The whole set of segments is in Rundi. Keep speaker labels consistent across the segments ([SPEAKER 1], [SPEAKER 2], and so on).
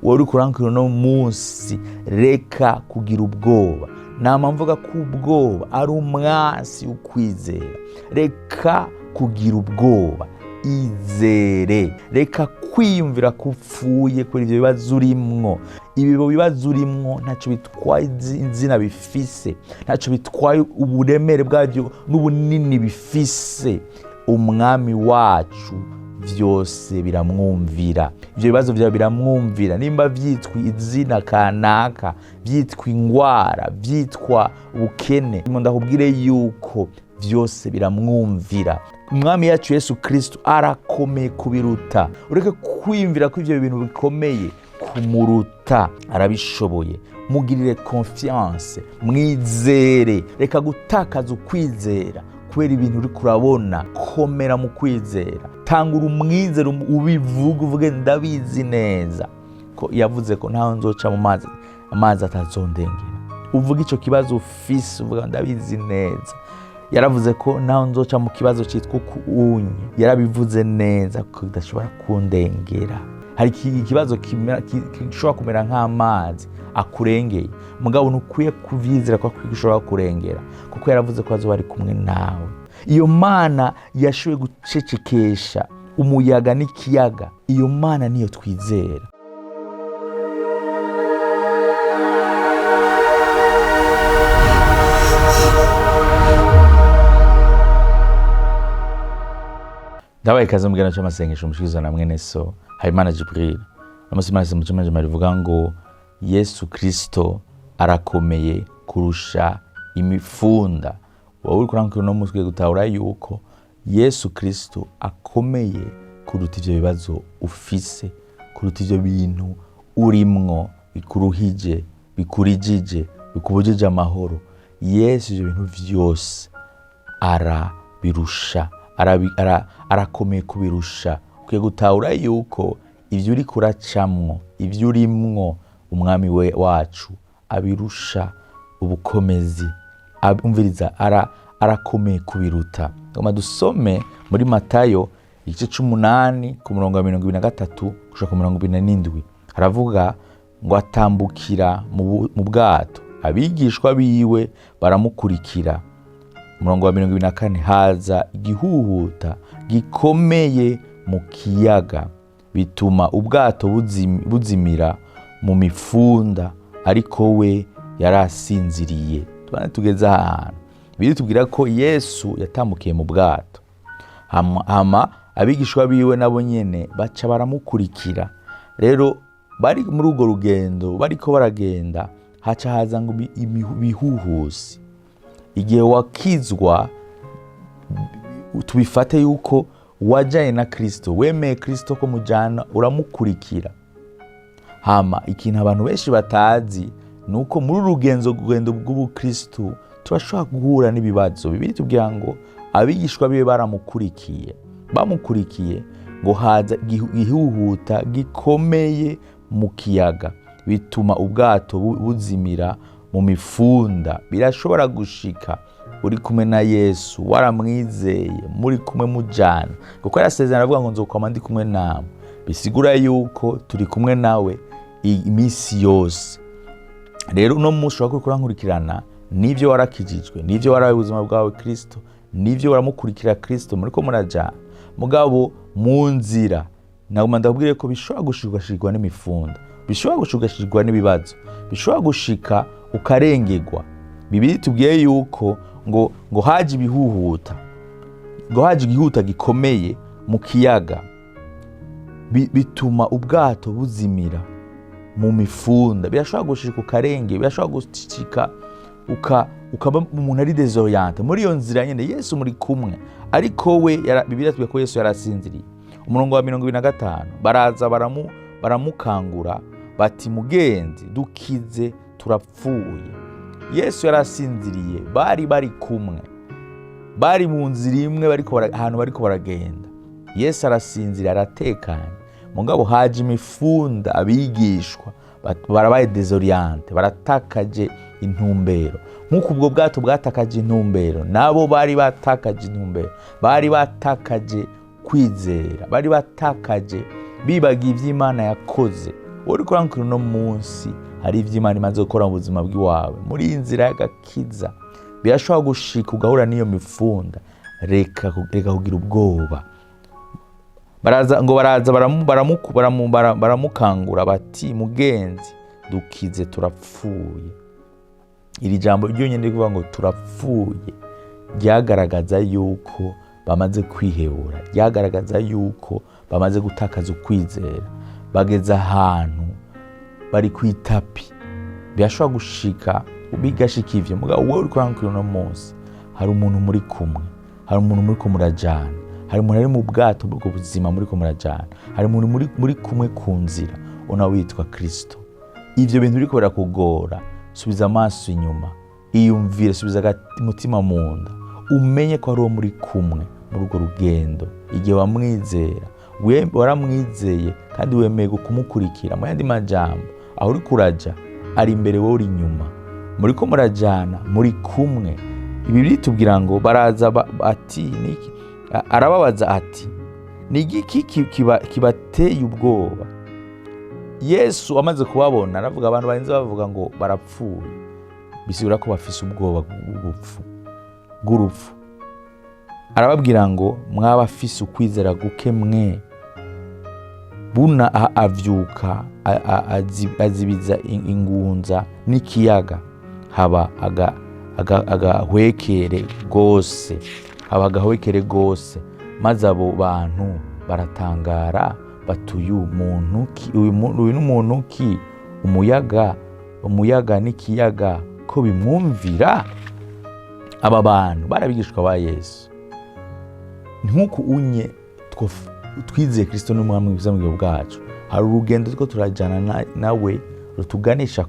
[SPEAKER 1] Wowe uri kurankira uno munsi, reka kugira ubwoba. Nama mvuga ko ubwoba ari umwasi w'ukwizera. Reka kugira ubwoba, izere. Reka kwiyumvira ko upfuye kuri ibyo bibazo urimwo. Ibi bibazo urimwo ntacyo bitwaye izina bifise, ntacyo bitwaye uburemere bwabyo n'ubunini bifise. Umwami wacu vyose biramwumvira. Ivyo bibazo vyawe biramwumvira, nimba vyitwa izina kanaka, vyitwa ingwara, vyitwa ubukene, ndakubwire yuko vyose biramwumvira. Umwami yacu Yesu Kristo arakomeye kubiruta. Ureke kwiyumvira ko ivyo bintu bikomeye kumuruta, arabishoboye. Mugirire confiance, mwizere. Reka gutakaza ukwizera kubera ibintu uri kurabona. Komera mu kwizera, tangura umwizere, ubivuge, uvuge ndabizi neza ko yavuze ko ntaho nzoca mu mazi, amazi atazondengera. Uvuge ico kibazo ufise, uvuga ndabizi neza. Yaravuze ko naho nzoca mu kibazo cyitwa ukuunye, yarabivuze neza ko kidashobora kundengera. Hari ikibazo gishobora kumera nk'amazi akurengeye, mugabo ntukwiye kuvyizera ko gishobora kurengera, kuko yaravuze ko azoba ari kumwe nawe. Iyo Mana yashoboye gucecekesha umuyaga n'ikiyaga, iyo Mana niyo twizera. Ndabaye ikaze mu kiganiro c'amasengesho mushikirizwa na mwene so Habimana Jibril. Uno munsi mu cuma rivuga ngo Yesu Kristo arakomeye kurusha imifunda. Wowe uriko urankura uno munsi ugiye gutahura yuko Yesu Kristo akomeye kuruta ivyo bibazo ufise, kuruta ivyo bintu urimwo bikuruhije, bikurijije, bikubujije amahoro. Yesu ivyo bintu vyose arabirusha, arakomeye kubirusha. Ukwiye gutahura yuko ivyo uriko uracamwo, ivyo urimwo, umwami we wacu abirusha ubukomezi. Umviriza, arakomeye kubiruta. Ngoma dusome muri Matayo igice c'umunani ku murongo wa 23 gushika ku 27. Haravuga ngo atambukira mu bwato, abigishwa biwe baramukurikira. Umurongo wa 24, haza igihuhuta gikomeye mu kiyaga, bituma ubwato buzimira mu mifunda, ariko we yarasinziriye. Tubane tugeze ahantu biri tubwira ko Yesu yatambukiye mu bwato, hama abigishwa biwe nabo nyene baca baramukurikira. Rero bari muri urwo rugendo bariko baragenda, haca haza ngo ibihuhusi. Igihe wakizwa, tubifate yuko wajanye na Kristo, wemeye Kristo ko mujana, uramukurikira. Hama ikintu abantu benshi batazi nuko muri rugendo rw'ubukristo turashobora guhura n'ibibazo. Bibiliya itubwira ngo abigishwa biwe baramukurikiye, bamukurikiye ngo haza igihuhuta gikomeye mu kiyaga, bituma ubwato buzimira mu mifunda. Birashobora gushika uri kumwe na Yesu, waramwizeye, muri kumwe mujana, kuko yarasezerana avuga ngo nzokwama ndi kumwe nawe. Bisigura yuko turi kumwe nawe iminsi yose. Rero uno munsi ushobora kuriko urankurikirana, nivyo warakijijwe, nivyo waraye ubuzima bwawe Kristo, nivyo waramukurikira Kristo, muriko murajana, mugabo mu nzira naguma ndakubwire ko bishobora gushigashigwa n'imifunda, bishobora gushigashigwa n'ibibazo, bishobora gushika ukarengerwa. Bibiliya itubwiye yuko ngo haje ibihuhuta, ngo haje igihuta gikomeye mu kiyaga, bituma ubwato buzimira mu mifunda. Birashobora gushika ukarenge, birashobora gushika ukaba umuntu ari desoriente muri iyo nzira nyene. Yesu muri kumwe, ariko we Bibiliya itubwiye ko Yesu yarasinziriye. Umurongo wa 25, baraza baramukangura bati mugenzi dukize turapfuye. Yesu yarasinziriye, bari bari kumwe, bari mu nzira imwe, ahantu bariko baragenda. Yesu arasinzira, aratekanye. Mugabo haje imifunda, abigishwa barabaye desoriente, baratakaje intumbero. Nk'uko ubwo bwato bwatakaje intumbero, nabo bari batakaje intumbero, bari batakaje kwizera, bari batakaje, bibagiye ivy'Imana yakoze. Wowe uriko urankura uno munsi, hari ivyo Imana imaze gukora mu buzima bw'iwawe muri iyi nzira y'agakiza. Birashobora gushika ugahura n'iyo mifunda. Reka kugira ubwoba. Baraza ngo baraza baramukangura bati: "Mugenzi, dukize, turapfuye." Iri jambo ryonyine rivuga ngo "turapfuye" ryagaragaza yuko bamaze kwihebura, ryagaragaza yuko bamaze gutakaza ukwizera, bageze ahantu bari ku itapi. Birashobora gushika bigashika ivyo. Mugabo wowe uriko urankura uno munsi, hari umuntu muri kumwe, hari umuntu muriko murajana, hari umuntu ari mu bwato bw'ubwo buzima muriko murajana, hari umuntu muri kumwe ku nzira, una witwa Kristo. Ivyo bintu biriko birakugora, subiza amaso inyuma, iyumvire, subiza umutima mu nda, umenye ko ari uwo muri kumwe muri urwo rugendo. Igihe wamwizera, waramwizeye kandi wemeye kumukurikira. Mu yandi majambo, aho uriko uraja ari imbere, wowe uri inyuma, muriko murajana, muri kumwe. Ibi bitubwira ngo baraza ati niki? Arababaza ati: "Ni igiki kibateye ubwoba?" Yesu amaze kubabona aravuga, abantu barinze bavuga ngo barapfuye, bisigura ko bafise ubwoba bw'urupfu. Arababwira ngo: "Mwaba afise ukwizera guke mwe." Buna avyuka, azibiza ingunza n'ikiyaga, haba agahwekere gose, haba agahwekere gose. Maze abo bantu baratangara bati: "Uyu muntu ki? Uyu ni muntu ki, umuyaga n'ikiyaga ko bimwumvira?" Aba bantu bari abigishwa ba Yesu. Nk'uku unye twizeye Kristo n'Umwami mwiza mu bugingo bwacu, hari urugendo two turajyana nawe rutuganisha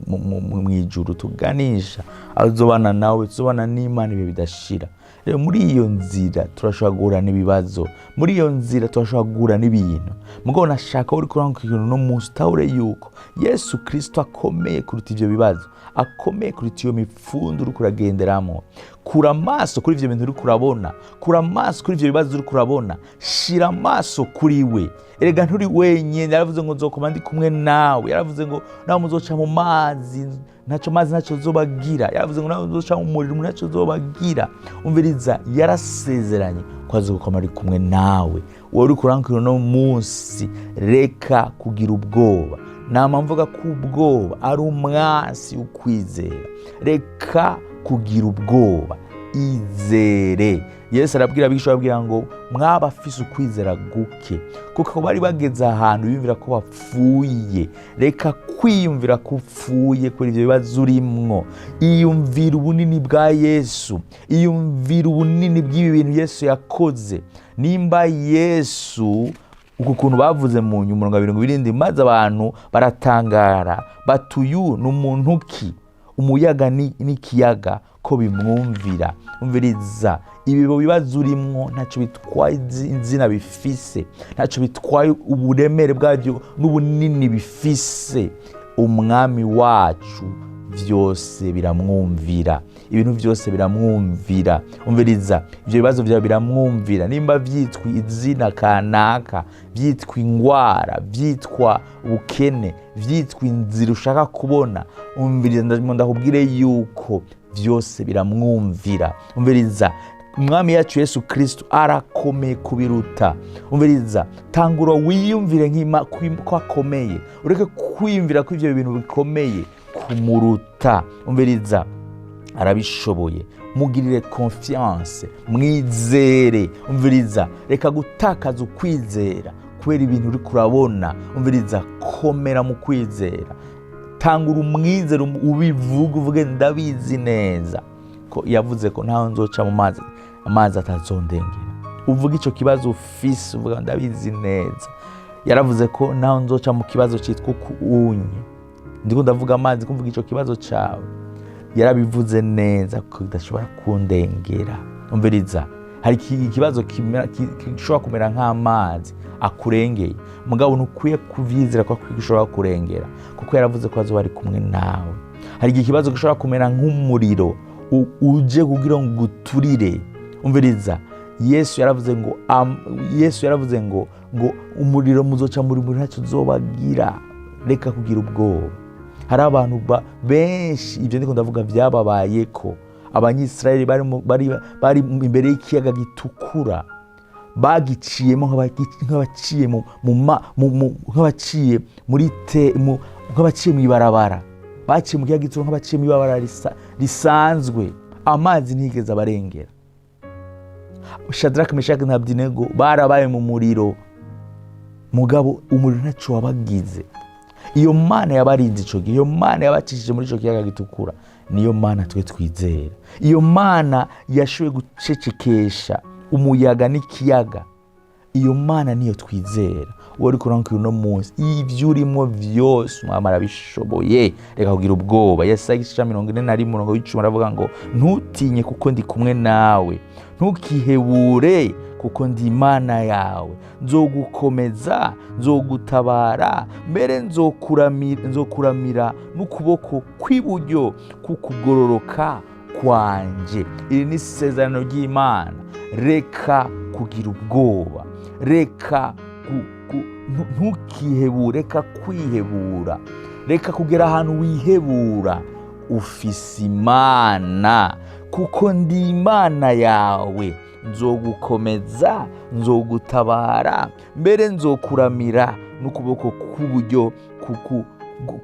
[SPEAKER 1] mu ijuru, rutuganisha aho tuzobana nawe, tuzobana n'Imana ibihe bidashira. Rero muri iyo nzira turashobora guhura n'ibibazo, muri iyo nzira turashobora guhura n'ibintu. Mugabo nashaka uri kuranguka ikintu no munsi, utahure yuko Yesu Kristo akomeye kuruta ivyo bibazo, akomeye kuruta iyo mipfundo uriko uragenderamo. Kura amaso kuri ivyo bintu uriko urabona, kura amaso kuri ivyo bibazo uriko urabona, shira amaso kuri we. Erega nturi wenyene. Yaravuze ngo: "Nzokoma ndi kumwe nawe." Yaravuze ngo: "Nawe muzoca mu mazi, ntaco mazi ntacyo zobagira." Yaravuze ngo: "Nawe muzoca mu muriro, ntacyo zobagira." Umviriza, yarasezeranye ko azokoma ari kumwe nawe. Wowe uriko urankira uno munsi, reka kugira ubwoba. Nama mvuga ko ubwoba ari umwasi w'ukwizera. Reka kugira ubwoba, izere. Yesu arabwira abigishwa, ababwira ngo: "Mwaba afise ukwizera guke," kuko bari bageze ahantu biyumvira ko bapfuye. Reka kwiyumvira ko upfuye kuri ibyo bibazo urimwo. Iyumvira ubunini bwa Yesu, iyumvira ubunini bw'ibi bintu Yesu yakoze. Nimba Yesu uku kuntu bavuze mu nyuma, umurongo wa 70: "Maze abantu baratangara bati: 'Uyu ni umuntu ki, umuyaga n'ikiyaga ko bimwumvira?'" Umviriza, ibi bibazo urimwo ntacyo bitwaye izina bifise, ntacyo bitwaye uburemere bwabyo n'ubunini bifise. Umwami wacu byose biramwumvira, ibintu byose biramwumvira. Umviriza, ibyo bibazo byawe biramwumvira. Nimba byitwa izina kanaka, byitwa ingwara, byitwa ubukene, byitwa inzira ushaka kubona, umviriza, ndakubwire yuko byose biramwumvira. Umviriza, Umwami yacu Yesu Kristo arakomeye kubiruta. Umviriza, tangura wiyumvire ko akomeye, ureke kwiyumvira ko ibyo bintu bikomeye kumuruta. Umviriza, arabishoboye. Mugirire confiance, mwizere. Umviriza, reka gutakaza ukwizera kubera ibintu uri kurabona. Umviriza, komera mu kwizera, tangura umwizere, ubivuge, uvuge: "Ndabizi neza ko yavuze ko ntaho nzoca mu mazi, amazi atazondengera." Uvuga icyo kibazo ufise, uvuga: "Ndabizi neza, yaravuze ko naho nzoca mu kibazo cyitwa ukunye, ndiko ndavuga amazi, kumvuga icyo kibazo cyawe, yarabivuze neza ko kidashobora kundengera." Umviriza, hari ikibazo gishobora kumera nk'amazi akurengeye, mugabo ntukwiye kuvyizera ko gishobora kurengera, kuko yaravuze ko azoba ari kumwe nawe. Hari igihe ikibazo gishobora kumera nk'umuriro uje kugira ngo uguturire. Umviriza, Yesu yaravuze ngo umuriro muzoca muri muriro ntacyo uzobagira. Reka kugira ubwoba. Hari abantu benshi ibyo ndiko ndavuga byababayeko. Abanyisirayeli bari imbere y'ikiyaga gitukura, bagiciyemo nk'abaciye mu, mu, ma- mu, mu, nk'abaciye muri te, mu, nk'abaciye mu ibarabara. Baciye mu kiyaga gitukura nk'abaciye mu ibarabara risanzwe. Amazi ntiyigeze abarengera. Shadraka, Meshaki na Abedinego barabaye mu muriro, mugabo umuriro ntacyo wabagize. Iyo Mana yabarinze ico gihe, iyo Mana yabacishije muri ico kiyaga gitukura, niyo Mana twe twizera. Iyo Mana yashoboye gucecekesha umuyaga n'ikiyaga, iyo Mana niyo twizera. Uwo uriko urankira uno munsi, ivyo urimo vyose Umwami arabishoboye. Reka kugira ubwoba. Yesaya igice ca 41 umurongo w'10 aravuga ngo: "Ntutinye, kuko ndi kumwe nawe. Ntukihebure, kuko ndi Imana yawe. Nzogukomeza, nzogutabara, mbere nzokuramira n'ukuboko kw'iburyo kukugororoka kwanje." Iri ni isezerano ry'Imana. Reka kugira ubwoba, reka ntukihebure, reka kwihebura, reka kugera ahantu wihebura. Ufise Imana. "Kuko ndi Imana yawe, nzogukomeza, nzogutabara, mbere nzokuramira n'ukuboko k'uburyo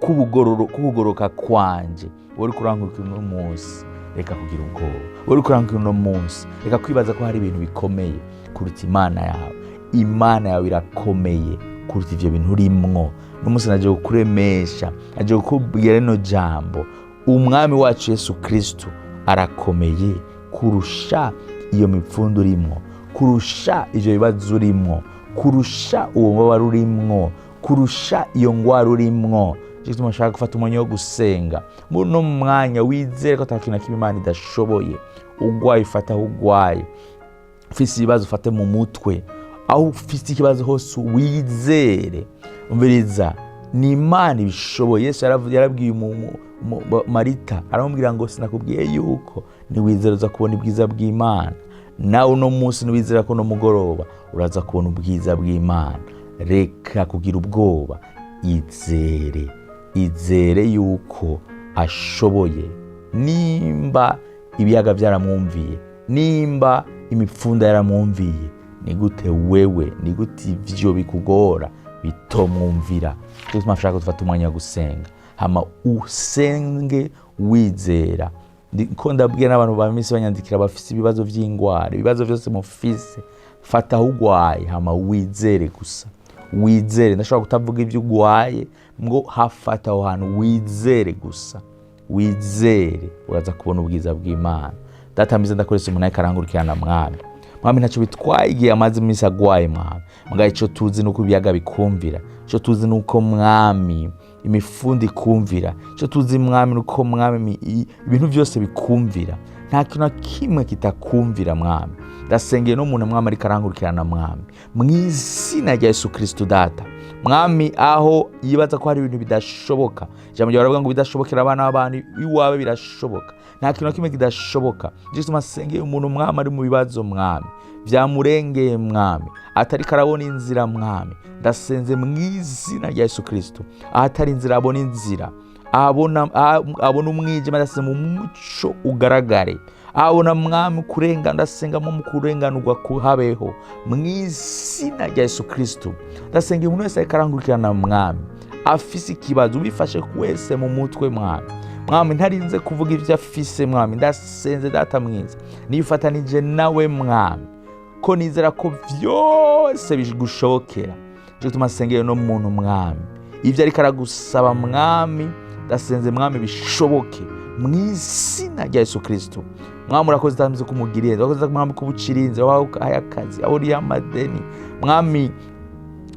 [SPEAKER 1] k'ukugororoka kwanje." Wowe uriko urankurikira uno munsi, reka kugira ubwoba. Wowe uriko urankurikira uno munsi, reka kwibaza ko hari ibintu bikomeye kuruta Imana yawe. Imana yawe irakomeye kuruta ivyo bintu urimwo. N'umunsi naje kukuremesha, naje kukubwira rino jambo: Umwami wacu Yesu Kristo arakomeye kurusha iyo mipfundo urimwo, kurusha ivyo bibazo urimwo, kurusha uwo mubabaro urimwo, kurusha iyo ngwara urimwo. Nico gituma nshaka gufata umwanya wo gusenga. Muri uno mwanya wizere ko ata kintu na kimwe Imana idashoboye. Ugwaye, ufate aho ugwaye. Ufise ibibazo, ufate mu mutwe. Aho ufise ikibazo hose, wizere. Umviriza, ni Imana ibishoboye. Yesu yarabwiye Marita, aramubwira ngo: "Sinakubwiye yuko niwizera uza kubona ubwiza bw'Imana?" Nawe uno munsi niwizera ko uno mugoroba uraza kubona ubwiza bw'Imana. Reka kugira ubwoba, izere, izere yuko ashoboye. Nimba ibiyaga byaramwumviye, nimba imipfunda yaramwumviye, ni gute wewe, ni gute ivyo bikugora bitomwumvira? Cyo gituma nshaka ko dufata umwanya wo gusenga, hama usenge wizera. Ndiko ndabwira n'abantu ba minsi banyandikira bafise ibibazo vy'ingwara. Ibibazo vyose mufise, fata aho ugwaye, hama wizere gusa, wizere. Ndashobora kutavuga ivyo ugwaye, ngo hafata aho hantu, wizere gusa, wizere, uraza kubona ubwiza bw'Imana. Data mwiza, ndakoresha umuntu ariko arangurikirana. Mwami, Mwami, ntacyo bitwaye igihe amaze iminsi agwaye, Mwami. Mbwa ico tuzi nuko ibiyaga bikumvira. Ico tuzi nuko, Mwami, imifundi ikumvira. Ico tuzi, Mwami, nuko, Mwami, ibintu vyose bikumvira. Nta kintu na kimwe kitakumvira, Mwami. Ndasengeye n'umuntu, Mwami, ariko arangurikirana, Mwami, mu izina rya Yesu Kristo. Data, Mwami, aho yibaza ko hari ibintu bidashoboka, ijambo ryawe baravuga ngo bidashobokera abana b'abantu, iwawe birashoboka. Nta kintu na kimwe kidashoboka. Nico gituma asengeye umuntu, Mwami, ari mu bibazo, Mwami, vyamurengeye, Mwami, atariko arabona inzira. Mwami, ndasenze mu izina rya Yesu Kristo, ahatari inzira abona inzira, abona umwijima, ndasenze mu muco ugaragare. Abona, Mwami, kurengana, ndasengamo mu kurenganurwa kuhabeho mu izina rya Yesu Kristo. Ndasenga umuntu wese ariko arangurikirana, Mwami, afise ikibazo, ubifashe wese mu mutwe, Mwami. Mwami, ntarinze kuvuga ibyo afise, Mwami, ndasenze, Data mwiza, nifatanije nawe, Mwami, ko nizera ko vyose bigushobokera. Nico gituma nsengeye no muntu, Mwami, ivyo ariko aragusaba, Mwami, ndasenze, Mwami, bishoboke mu izina rya Yesu Kristo. Mwami, urakoze utamze kumugiriye, urakoze, Mwami, kubucirinze, wahaye akazi, aho uriye amadeni, Mwami,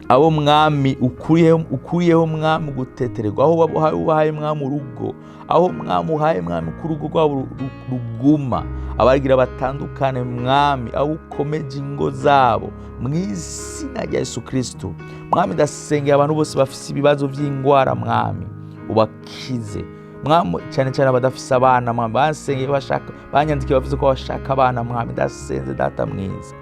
[SPEAKER 1] abo, Mwami, ukuriyeho, Mwami, gutetererwa, aho ubahaye, Mwami, urugo, aho, Mwami, uhaye, Mwami, ku rugo rwabo ruguma, abagira batandukane, Mwami, aho ukomeje ingo zabo mu izina rya Yesu Kristo. Mwami, ndasengera abantu bose bafise ibibazo vy'ingwara, Mwami, ubakize, Mwami, cyane cyane abadafise abana, Mwami, bansengeye bashaka, banyandikiye bavuze ko bashaka abana. Mwami, ndasenze, Data mwiza,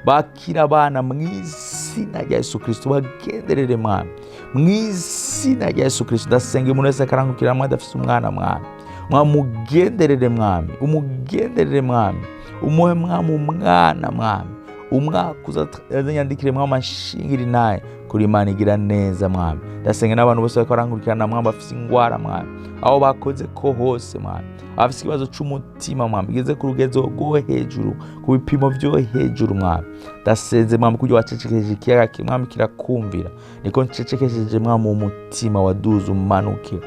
[SPEAKER 1] bakira abana mu izina rya Yesu Kristo. Bagenderere, Mwami, mu izina rya Yesu Kristo. Izina rya Yesu Kristo, ndasenga umuntu wese akarangukiramwo adafise umwana, Mwami, mwamugenderere, Mwami, umugenderere, Mwami, umuhe, Mwami, umwana, Mwami. Umwaka uzanyandikire, Mwami, ashingire naye kuri Imana igira neza, Mwami. Ndasenga n'abantu bose bariko barankurikirana, Mwami, bafise ingwara, Mwami, aho bakoze ko hose, Mwami, abafise ikibazo c'umutima, Mwami, igeze ku rugezo rwo hejuru, ku bipimo vyo hejuru, Mwami, ndasenze, Mwami, kurya wacecekesheje ikiyaga, Mwami, kirakumvira, niko ncecekesheje, Mwami, umutima waduze umanuke,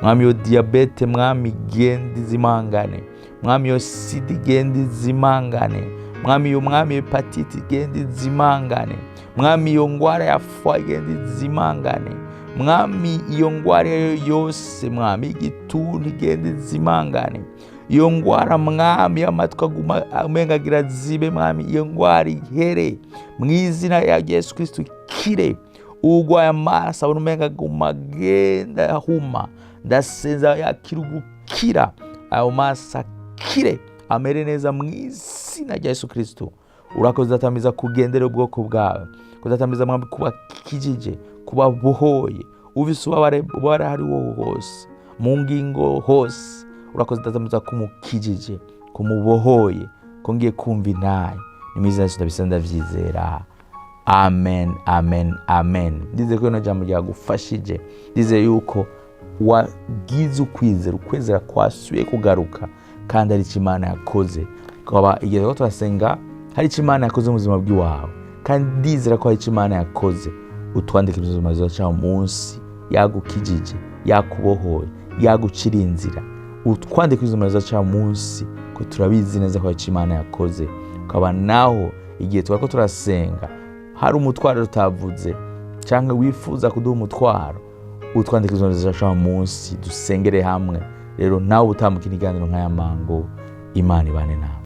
[SPEAKER 1] Mwami. Iyo diyabete, Mwami, genda izimangane, Mwami. Iyo sida igenda izimangane, Mwami. Iyo, Mwami, hépatite igenda izimangane, Mwami. Iyo ngwara ya foie igenda izimangane, Mwami. Iyo ngwara iyo yose, Mwami, igituntu igenda izimangane. Iyo ngwara, Mwami, y'amatwi aguma umenga agira zibe, Mwami, iyo ngwara ihere mu izina rya Yesu Kristo, ikire. Ugwaye amaso abona umenga aguma agenda ahuma, ndasenza yakira ugukira, ayo maso akire, amere neza mu izina rya Yesu Kristo. Urakoze, Datamiza, kugendera ubwoko bwawe, kudatamiza, Mwami, kubakijije, kubabohoye, ufise ububabare ahari wo hose, mu ngingo hose. Urakoze, Datamiza, kumukijije, kumubohoye, ko ngiye kumva intaye. Ni mu izina rya Yesu ndabisa, ndavyizera. Amen, amen, amen. Ndizeye ko rino jambo ryagufashije. Ndizeye yuko wagize ukwizera, ukwizera kwasubiye kugaruka, kandi ari icyo Imana yakoze. Ukaba igihe turiko turasenga hari icyo Imana yakoze mu buzima bw'iwawe, kandi ndizera ko hari icyo Imana yakoze. Utwandike mu buzima bwawe munsi, yagukijije, yakubohoye, yagucira inzira. Utwandike ubuzima bwawe munsi, ko turabizi neza ko hari icyo Imana yakoze. Ukaba naho igihe turiko turasenga hari umutwaro tutavuze, cyangwa wifuza kuduha umutwaro, utwandike ubuzima bwawe munsi, dusengere hamwe. Rero nawe utambuka ikiganiro nk'aya mango, Imana ibane nawe.